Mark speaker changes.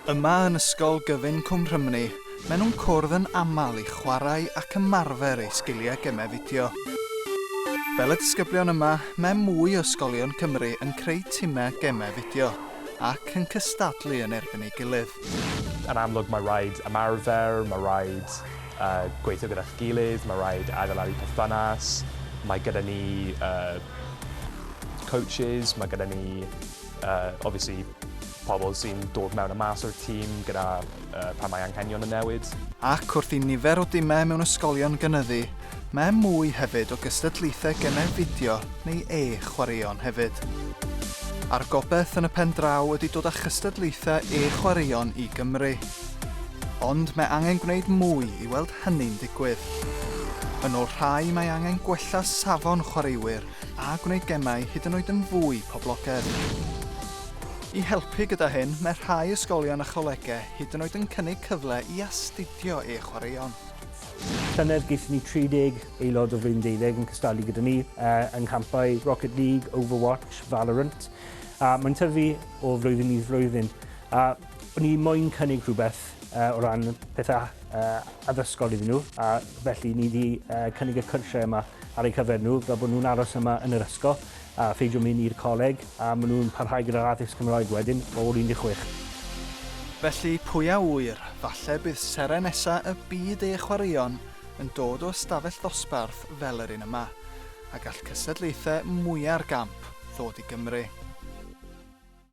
Speaker 1: Yma yn Ysgol Gyfun Cwm Rhymni, maen nhw'n cwrdd yn aml i chwarae ac ymarfer eu sgiliau gemau fideo. Fel y disgyblion yma, mae mwy o ysgolion Cymru yn creu timau gemau fideo ac yn cystadlu yn erbyn ei gilydd.
Speaker 2: Yn amlwg mae rhaid ymarfer, mae rhaid gweithio gyda'ch gilydd, mae rhaid adeiladu perthynas, mae gyda ni coaches, mae gyda ni obviously pobl sy'n dod mewn a mas o'r tîm gyda pan mae anghenion yn newid.
Speaker 1: Ac wrth i nifer o dimau mewn ysgolion gynyddu, mae mwy hefyd o gystadlaethau gemau fideo neu e-chwaraeon hefyd. A'r gobaith yn y pen draw ydy dod â chystadlaethau e-chwaraeon i Gymru. Ond mae angen gwneud mwy i weld hynny'n digwydd. Yn ôl rhai, mae angen gwella safon chwaraewyr a gwneud gemau hyd yn oed yn fwy poblogaidd. I helpu gyda hyn, mae rhai ysgolion a cholegau hyd yn oed yn cynnig cyfle i astudio e-chwaraeon.
Speaker 3: Llynedd gaethon ni 30 aelod o flwyddyn deuddeg yn cystadlu gyda ni yng nghampau Rocket League, Overwatch, Valorant, a mae'n tyfu o flwyddyn i flwyddyn. A o'n i moyn cynnig rhywbeth o ran pethau addysgol iddyn nhw, a felly ni wedi cynnig y cyrsiau yma ar eu cyfer nhw, fel bod nhw'n aros yma yn yr ysgol a pheidio mynd i'r coleg, a maen nhw'n parhau gyda'r addysg Cymraeg wedyn o ôl 16.
Speaker 1: Felly, pwy a ŵyr, falle bydd seren nesa y byd e-chwaraeon yn dod o ystafell ddosbarth fel yr un yma, a gall cystadlaethau mwya'r gamp ddod i Gymru.